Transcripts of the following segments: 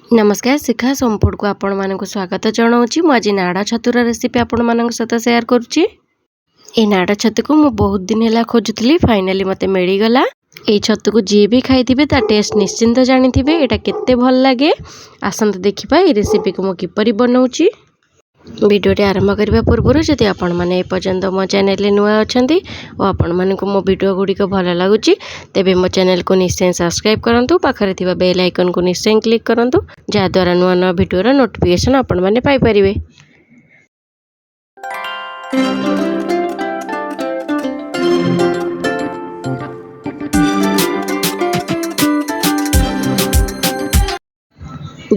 ନମସ୍କାର, ଶିଖା ସମ୍ପୁଟକୁ ଆପଣମାନଙ୍କୁ ସ୍ୱାଗତ ଜଣାଉଛି। ମୁଁ ଆଜି ନାଡ଼ ଛତୁର ରେସିପି ଆପଣମାନଙ୍କ ସହିତ ସେୟାର କରୁଛି। ଏଇ ନାଡ଼ ଛତୁକୁ ମୁଁ ବହୁତ ଦିନ ହେଲା ଖୋଜୁଥିଲି, ଫାଇନାଲି ମୋତେ ମିଳିଗଲା। ଏଇ ଛତୁକୁ ଯିଏ ବି ଖାଇଥିବେ ତା ଟେଷ୍ଟ ନିଶ୍ଚିନ୍ତ ଜାଣିଥିବେ, ଏଇଟା କେତେ ଭଲ ଲାଗେ। ଆସନ୍ତୁ ଦେଖିବା ଏଇ ରେସିପିକୁ ମୁଁ କିପରି ବନାଉଛି। ଭିଡ଼ିଓଟି ଆରମ୍ଭ କରିବା ପୂର୍ବରୁ ଯଦି ଆପଣମାନେ ଏପର୍ଯ୍ୟନ୍ତ ମୋ ଚ୍ୟାନେଲରେ ନୂଆ ଅଛନ୍ତି ଓ ଆପଣମାନଙ୍କୁ ମୋ ଭିଡ଼ିଓ ଗୁଡ଼ିକ ଭଲ ଲାଗୁଛି, ତେବେ ମୋ ଚ୍ୟାନେଲକୁ ନିଶ୍ଚୟ ସବସ୍କ୍ରାଇବ୍ କରନ୍ତୁ। ପାଖରେ ଥିବା ବେଲ୍ ଆଇକନ୍କୁ ନିଶ୍ଚୟ କ୍ଲିକ୍ କରନ୍ତୁ, ଯାହାଦ୍ୱାରା ନୂଆ ନୂଆ ଭିଡ଼ିଓର ନୋଟିଫିକେସନ୍ ଆପଣମାନେ ପାଇପାରିବେ।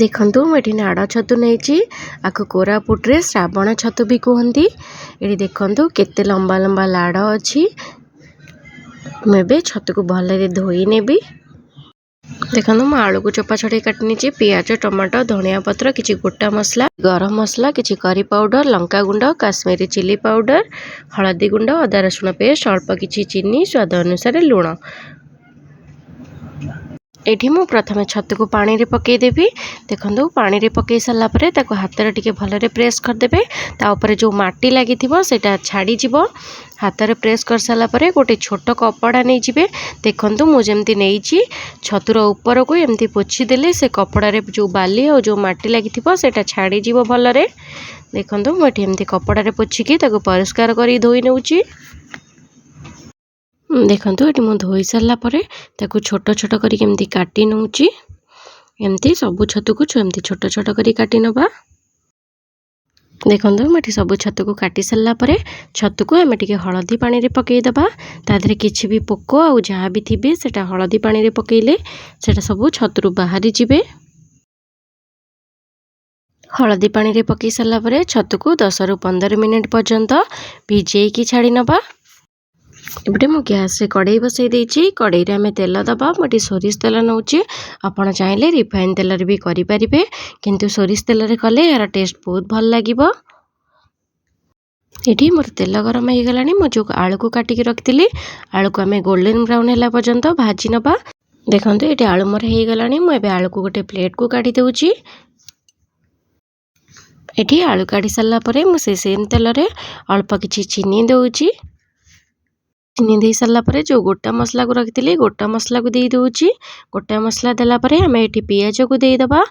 ଦେଖନ୍ତୁ, ମୁଁ ଏଠି ନାଡ଼ ଛତୁ ନେଇଛି। ଆକୁ କୋରାପୁଟରେ ଶ୍ରାବଣ ଛତୁ ବି କୁହନ୍ତି। ଏଠି ଦେଖନ୍ତୁ କେତେ ଲମ୍ବା ଲମ୍ବା ଲାଡ଼ ଅଛି। ମୁଁ ଏବେ ଛତୁକୁ ଭଲରେ ଧୋଇ ନେବି। ଦେଖନ୍ତୁ, ମୁଁ ଆଳୁକୁ ଚୋପା ଛଡ଼େଇ କାଟି ନେଇଛି, ପିଆଜ, ଟମାଟୋ, ଧନିଆ ପତ୍ର, କିଛି ଗୋଟା ମସଲା, ଗରମ ମସଲା, କିଛି କରି ପାଉଡ଼ର, ଲଙ୍କା ଗୁଣ୍ଡ, କାଶ୍ମୀରୀ ଚିଲି ପାଉଡ଼ର, ହଳଦୀ ଗୁଣ୍ଡ, ଅଦା ରସୁଣ ପେଷ୍ଟ, ଅଳ୍ପ କିଛି ଚିନି, ସ୍ୱାଦ ଅନୁସାରେ ଲୁଣ। ଏଠି ମୁଁ ପ୍ରଥମେ ଛତୁକୁ ପାଣିରେ ପକାଇଦେବି। ଦେଖନ୍ତୁ, ପାଣିରେ ପକାଇ ସାରିଲା ପରେ ତାକୁ ହାତରେ ଟିକେ ଭଲରେ ପ୍ରେସ୍ କରିଦେବେ। ତା ଉପରେ ଯେଉଁ ମାଟି ଲାଗିଥିବ ସେଇଟା ଛାଡ଼ିଯିବ। ହାତରେ ପ୍ରେସ୍ କରିସାରିଲା ପରେ ଗୋଟେ ଛୋଟ କପଡ଼ା ନେଇଯିବେ। ଦେଖନ୍ତୁ, ମୁଁ ଯେମିତି ନେଇଛି, ଛତୁର ଉପରକୁ ଏମିତି ପୋଛିଦେଲେ ସେ କପଡ଼ାରେ ଯେଉଁ ବାଲି ଆଉ ଯେଉଁ ମାଟି ଲାଗିଥିବ ସେଇଟା ଛାଡ଼ିଯିବ ଭଲରେ। ଦେଖନ୍ତୁ, ମୁଁ ଏଠି ଏମିତି କପଡ଼ାରେ ପୋଛିକି ତାକୁ ପରିଷ୍କାର କରି ଧୋଇ ନେଉଛି। ଦେଖନ୍ତୁ, ଏଠି ମୁଁ ଧୋଇ ସାରିଲା ପରେ ତାକୁ ଛୋଟ ଛୋଟ କରିକି ଏମିତି କାଟି ନେଉଛି। ଏମିତି ସବୁ ଛତୁକୁ ଏମିତି ଛୋଟ ଛୋଟ କରି କାଟି ନେବା। ଦେଖନ୍ତୁ, ମୁଁ ଏଠି ସବୁ ଛତୁକୁ କାଟି ସାରିଲା ପରେ ଛତୁକୁ ଆମେ ଟିକେ ହଳଦୀ ପାଣିରେ ପକାଇଦେବା। ତା ଦେହରେ କିଛି ବି ପୋକ ଆଉ ଯାହା ବି ଥିବେ, ସେଇଟା ହଳଦୀ ପାଣିରେ ପକାଇଲେ ସେଇଟା ସବୁ ଛତୁରୁ ବାହାରି ଯିବେ। ହଳଦୀ ପାଣିରେ ପକାଇ ସାରିଲା ପରେ ଛତୁକୁ 10ରୁ 15 ମିନିଟ୍ ପର୍ଯ୍ୟନ୍ତ ଭିଜେଇକି ଛାଡ଼ି ନେବା। ଏପଟେ ମୁଁ ଗ୍ୟାସ୍ରେ କଡ଼େଇ ବସାଇ ଦେଇଛି। କଡ଼େଇରେ ଆମେ ତେଲ ଦେବା। ମୁଁ ଏଠି ସୋରିଷ ତେଲ ନେଉଛି। ଆପଣ ଚାହିଁଲେ ରିଫାଇନ୍ ତେଲରେ ବି କରିପାରିବେ, କିନ୍ତୁ ସୋରିଷ ତେଲରେ କଲେ ଏହାର ଟେଷ୍ଟ ବହୁତ ଭଲ ଲାଗିବ। ଏଠି ମୋର ତେଲ ଗରମ ହେଇଗଲାଣି। ମୁଁ ଯେଉଁ ଆଳୁକୁ କାଟିକି ରଖିଥିଲି, ଆଳୁକୁ ଆମେ ଗୋଲ୍ଡେନ୍ ବ୍ରାଉନ୍ ହେଲା ପର୍ଯ୍ୟନ୍ତ ଭାଜି ନେବା। ଦେଖନ୍ତୁ, ଏଠି ଆଳୁ ମୋର ହେଇଗଲାଣି। ମୁଁ ଏବେ ଆଳୁକୁ ଗୋଟେ ପ୍ଲେଟ୍କୁ କାଢ଼ି ଦେଉଛି। ଏଠି ଆଳୁ କାଢ଼ି ସାରିଲା ପରେ ମୁଁ ସେ ସେମ୍ ତେଲରେ ଅଳ୍ପ କିଛି ଚିନି ଦେଉଛି। ଚିନି ଦେଇ ସାରିଲା ପରେ ଯେଉଁ ଗୋଟା ମସଲାକୁ ରଖିଥିଲି, ଗୋଟା ମସଲାକୁ ଦେଇ ଦେଉଛି। ଗୋଟା ମସଲା ଦେଲା ପରେ ଆମେ ଏଠି ପିଆଜକୁ ଦେଇଦେବା।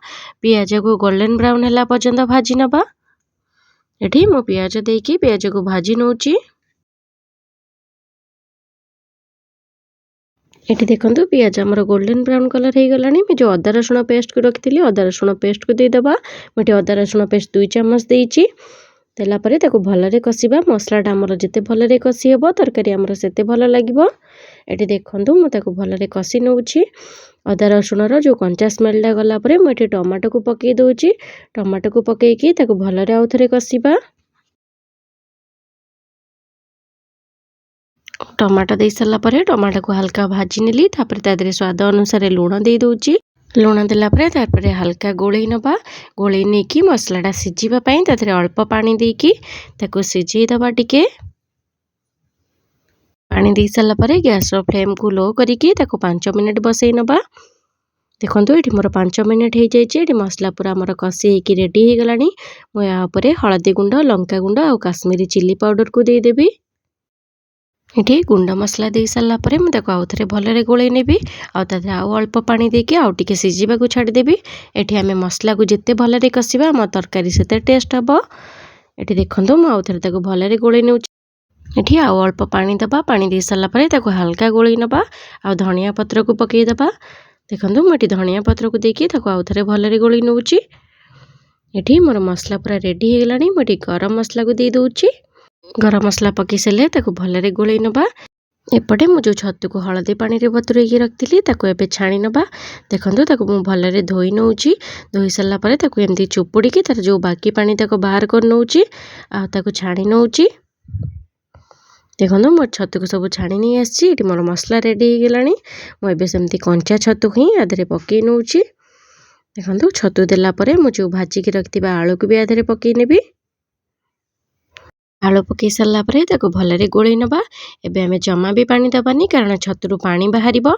ପିଆଜକୁ ଗୋଲ୍ଡେନ୍ ବ୍ରାଉନ୍ ହେଲା ପର୍ଯ୍ୟନ୍ତ ଭାଜି ନେବା। ଏଠି ମୁଁ ପିଆଜ ଦେଇକି ପିଆଜକୁ ଭାଜି ନେଉଛି। ଏଠି ଦେଖନ୍ତୁ, ପିଆଜ ଆମର ଗୋଲ୍ଡେନ୍ ବ୍ରାଉନ୍ କଲର୍ ହେଇଗଲାଣି। ମୁଁ ଯେଉଁ ଅଦା ରସୁଣ ପେଷ୍ଟକୁ ରଖିଥିଲି, ଅଦା ରସୁଣ ପେଷ୍ଟକୁ ଦେଇଦେବା। ମୁଁ ଏଠି ଅଦା ରସୁଣ ପେଷ୍ଟ 2 ଚାମଚ ଦେଇଛି। ଦେଲା ପରେ ତାକୁ ଭଲରେ କଷିବା। ମସଲାଟା ଆମର ଯେତେ ଭଲରେ କଷି ହେବ, ତରକାରୀ ଆମର ସେତେ ଭଲ ଲାଗିବ। ଏଠି ଦେଖନ୍ତୁ, ମୁଁ ତାକୁ ଭଲରେ କଷି ନେଉଛି। ଅଦା ରସୁଣର ଯେଉଁ କଞ୍ଚା ସ୍ମେଲଟା ଗଲା ପରେ ମୁଁ ଏଠି ଟମାଟୋକୁ ପକାଇ ଦେଉଛି। ଟମାଟୋକୁ ପକାଇକି ତାକୁ ଭଲରେ ଆଉ ଥରେ କଷିବା। ଟମାଟୋ ଦେଇ ସାରିଲା ପରେ ଟମାଟୋକୁ ହାଲକା ଭାଜି ନେଲି। ତାପରେ ତା ଦେହରେ ସ୍ୱାଦ ଅନୁସାରେ ଲୁଣ ଦେଇ ଦେଉଛି। ଲୁଣ ଦେଲା ପରେ ତାପରେ ହାଲକା ଗୋଳେଇ ନେବା। ଗୋଳେଇ ନେଇକି ମସଲାଟା ସିଝିବା ପାଇଁ ତା ଦେହରେ ଅଳ୍ପ ପାଣି ଦେଇକି ତାକୁ ସିଝେଇ ଦେବା। ଟିକେ ପାଣି ଦେଇ ସାରିଲା ପରେ ଗ୍ୟାସ୍ର ଫ୍ଲେମ୍କୁ ଲୋ କରିକି ତାକୁ 5 ମିନିଟ୍ ବସେଇ ନେବା। ଦେଖନ୍ତୁ, ଏଠି ମୋର 5 ମିନିଟ୍ ହେଇଯାଇଛି। ଏଠି ମସଲା ପୁରା ଆମର କଷି ହେଇକି ରେଡ଼ି ହେଇଗଲାଣି। ମୁଁ ଏହା ଉପରେ ହଳଦୀ ଗୁଣ୍ଡ, ଲଙ୍କା ଗୁଣ୍ଡ ଆଉ କାଶ୍ମୀରୀ ଚିଲି ପାଉଡ଼ରକୁ ଦେଇଦେବି। ଏଠି ଗୁଣ୍ଡ ମସଲା ଦେଇ ସାରିଲା ପରେ ମୁଁ ତାକୁ ଆଉ ଥରେ ଭଲରେ ଗୋଳେଇ ନେବି ଆଉ ତା ଦେହରେ ଆଉ ଅଳ୍ପ ପାଣି ଦେଇକି ଆଉ ଟିକେ ସିଝିବାକୁ ଛାଡ଼ିଦେବି। ଏଠି ଆମେ ମସଲାକୁ ଯେତେ ଭଲରେ କଷିବା, ଆମ ତରକାରୀ ସେତେ ଟେଷ୍ଟ ହେବ। ଏଠି ଦେଖନ୍ତୁ, ମୁଁ ଆଉ ଥରେ ତାକୁ ଭଲରେ ଗୋଳେଇ ନେଉଛି। ଏଠି ଆଉ ଅଳ୍ପ ପାଣି ଦେବା। ପାଣି ଦେଇ ସାରିଲା ପରେ ତାକୁ ହାଲକା ଗୋଳେଇ ନେବା ଆଉ ଧନିଆ ପତ୍ରକୁ ପକାଇ ଦେବା। ଦେଖନ୍ତୁ, ମୁଁ ଏଠି ଧନିଆ ପତ୍ରକୁ ଦେଇକି ତାକୁ ଆଉ ଥରେ ଭଲରେ ଗୋଳେଇ ନେଉଛି। ଏଠି ମୋର ମସଲା ପୁରା ରେଡ଼ି ହେଇଗଲାଣି। ମୁଁ ଏଠି ଗରମ ମସଲାକୁ ଦେଇ ଦେଉଛି। ଗରମ ମସଲା ପକାଇ ସାରିଲେ ତାକୁ ଭଲରେ ଗୋଳେଇ ନେବା। ଏପଟେ ମୁଁ ଯେଉଁ ଛତୁକୁ ହଳଦୀ ପାଣିରେ ବତୁରେଇକି ରଖିଥିଲି, ତାକୁ ଏବେ ଛାଣି ନେବା। ଦେଖନ୍ତୁ, ତାକୁ ମୁଁ ଭଲରେ ଧୋଇ ନେଉଛି। ଧୋଇ ସାରିଲା ପରେ ତାକୁ ଏମିତି ଚୁପୁଡ଼ିକି ତାର ଯେଉଁ ବାକି ପାଣି ତାକୁ ବାହାର କରି ନେଉଛି ଆଉ ତାକୁ ଛାଣି ନେଉଛି। ଦେଖନ୍ତୁ, ମୋ ଛତୁକୁ ସବୁ ଛାଣି ନେଇ ଆସିଛି। ଏଠି ମୋର ମସଲା ରେଡ଼ି ହେଇଗଲାଣି। ମୁଁ ଏବେ ସେମିତି କଞ୍ଚା ଛତୁ ହିଁ ଆ ଦେହରେ ପକାଇ ନେଉଛି। ଦେଖନ୍ତୁ, ଛତୁ ଦେଲା ପରେ ମୁଁ ଯେଉଁ ଭାଜିକି ରଖିଥିବା ଆଳୁକୁ ବି ଆ ଦେହରେ ପକାଇ ନେବି। ଆଳୁ ପକାଇ ସାରିଲା ପରେ ତାକୁ ଭଲରେ ଗୋଳେଇ ନେବା। ଏବେ ଆମେ ଜମା ବି ପାଣି ଦେବାନି, କାରଣ ଛତୁରୁ ପାଣି ବାହାରିବ।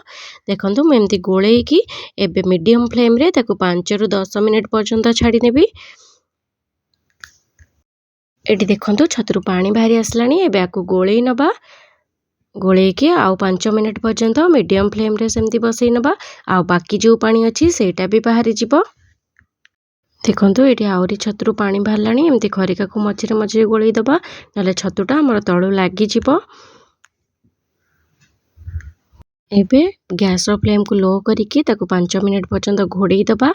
ଦେଖନ୍ତୁ, ମୁଁ ଏମିତି ଗୋଳେଇକି ଏବେ ମିଡ଼ିୟମ୍ ଫ୍ଲେମ୍ରେ ତାକୁ 5ରୁ 10 ମିନିଟ୍ ପର୍ଯ୍ୟନ୍ତ ଛାଡ଼ି ନେବି। ଏଠି ଦେଖନ୍ତୁ, ଛତୁରୁ ପାଣି ବାହାରି ଆସିଲାଣି। ଏବେ ଆକୁ ଗୋଳେଇ ନେବା। ଗୋଳେଇକି ଆଉ 5 ମିନିଟ୍ ପର୍ଯ୍ୟନ୍ତ ମିଡ଼ିୟମ୍ ଫ୍ଲେମ୍ରେ ସେମିତି ବସେଇ ନେବା, ଆଉ ବାକି ଯେଉଁ ପାଣି ଅଛି ସେଇଟା ବି ବାହାରିଯିବ। ଦେଖନ୍ତୁ, ଏଠି ଆହୁରି ଛତୁରୁ ପାଣି ବାହାରିଲାଣି। ଏମିତି ଖରିକାକୁ ମଝିରେ ମଝିରେ ଗୋଳେଇ ଦେବା, ନହେଲେ ଛତୁଟା ଆମର ତଳୁ ଲାଗିଯିବ। ଏବେ ଗ୍ୟାସ୍ର ଫ୍ଲେମ୍କୁ ଲୋ କରିକି ତାକୁ 5 ମିନିଟ୍ ପର୍ଯ୍ୟନ୍ତ ଘୋଡ଼େଇ ଦେବା।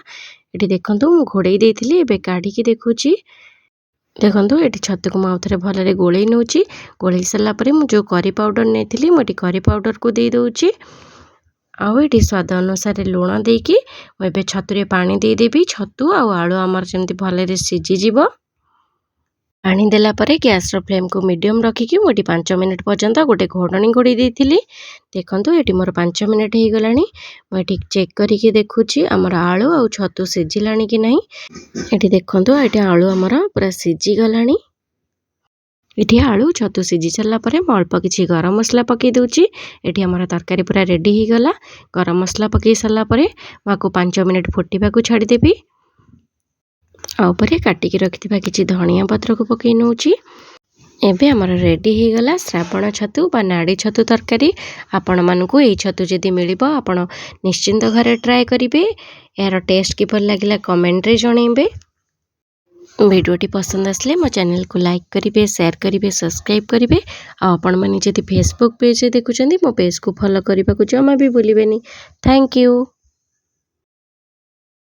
ଏଠି ଦେଖନ୍ତୁ, ମୁଁ ଘୋଡ଼େଇ ଦେଇଥିଲି, ଏବେ କାଢ଼ିକି ଦେଖୁଛି। ଦେଖନ୍ତୁ, ଏଠି ଛତୁକୁ ମୁଁ ଆଉ ଥରେ ଭଲରେ ଗୋଳେଇ ନେଉଛି। ଗୋଳେଇ ସାରିଲା ପରେ ମୁଁ ଯେଉଁ କରି ପାଉଡ଼ର ନେଇଥିଲି, ମୁଁ ଏଠି କରି ପାଉଡ଼ରକୁ ଦେଇଦେଉଛି, ଆଉ ଏଠି ସ୍ୱାଦ ଅନୁସାରେ ଲୁଣ ଦେଇକି ମୁଁ ଏବେ ଛତୁରେ ପାଣି ଦେଇଦେବି। ଛତୁ ଆଉ ଆଳୁ ଆମର ଯେମିତି ଭଲରେ ସିଝିଯିବ। ପାଣି ଦେଲା ପରେ ଗ୍ୟାସ୍ର ଫ୍ଲେମ୍କୁ ମିଡ଼ିୟମ୍ ରଖିକି ମୁଁ ଏଠି 5 ମିନିଟ୍ ପର୍ଯ୍ୟନ୍ତ ଗୋଟେ ଘୋଡ଼ଣୀ ଘୋଡ଼େଇ ଦେଇଥିଲି। ଦେଖନ୍ତୁ, ଏଠି ମୋର 5 ମିନିଟ୍ ହେଇଗଲାଣି। ମୁଁ ଏଠି ଚେକ୍ କରିକି ଦେଖୁଛି ଆମର ଆଳୁ ଆଉ ଛତୁ ସିଝିଲାଣି କି ନାହିଁ। ଏଠି ଦେଖନ୍ତୁ, ଏଠି ଆଳୁ ଆମର ପୁରା ସିଝିଗଲାଣି। ଏଠି ଆଳୁ ଛତୁ ସିଝି ସାରିଲା ପରେ ମୁଁ ଅଳ୍ପ କିଛି ଗରମ ମସଲା ପକାଇ ଦେଉଛି। ଏଠି ଆମର ତରକାରୀ ପୁରା ରେଡ଼ି ହେଇଗଲା। ଗରମ ମସଲା ପକାଇ ସାରିଲା ପରେ ମୁଁ ଆକୁ 5 ମିନିଟ୍ ଫୁଟିବାକୁ ଛାଡ଼ିଦେବି। ଆଉ ଉପରେ କାଟିକି ରଖିଥିବା କିଛି ଧନିଆ ପତ୍ରକୁ ପକାଇ ନେଉଛି। ଏବେ ଆମର ରେଡ଼ି ହେଇଗଲା ଶ୍ରାବଣ ଛତୁ ବା ନାଡ଼ି ଛତୁ ତରକାରୀ। ଆପଣମାନଙ୍କୁ ଏଇ ଛତୁ ଯଦି ମିଳିବ, ଆପଣ ନିଶ୍ଚିନ୍ତ ଘରେ ଟ୍ରାଏ କରିବେ। ଏହାର ଟେଷ୍ଟ କିପରି ଲାଗିଲା କମେଣ୍ଟରେ ଜଣାଇବେ। ଭିଡ଼ିଓଟି ପସନ୍ଦ ଆସିଲେ ମୋ ଚ୍ୟାନେଲକୁ ଲାଇକ୍ କରିବେ, ସେୟାର କରିବେ, ସବସ୍କ୍ରାଇବ୍ କରିବେ, ଆଉ ଆପଣମାନେ ଯଦି ଫେସବୁକ୍ ପେଜ୍ରେ ଦେଖୁଛନ୍ତି, ମୋ ପେଜ୍କୁ ଫଲୋ କରିବାକୁ ଜମା ବି ଭୁଲିବେନି। Thank you.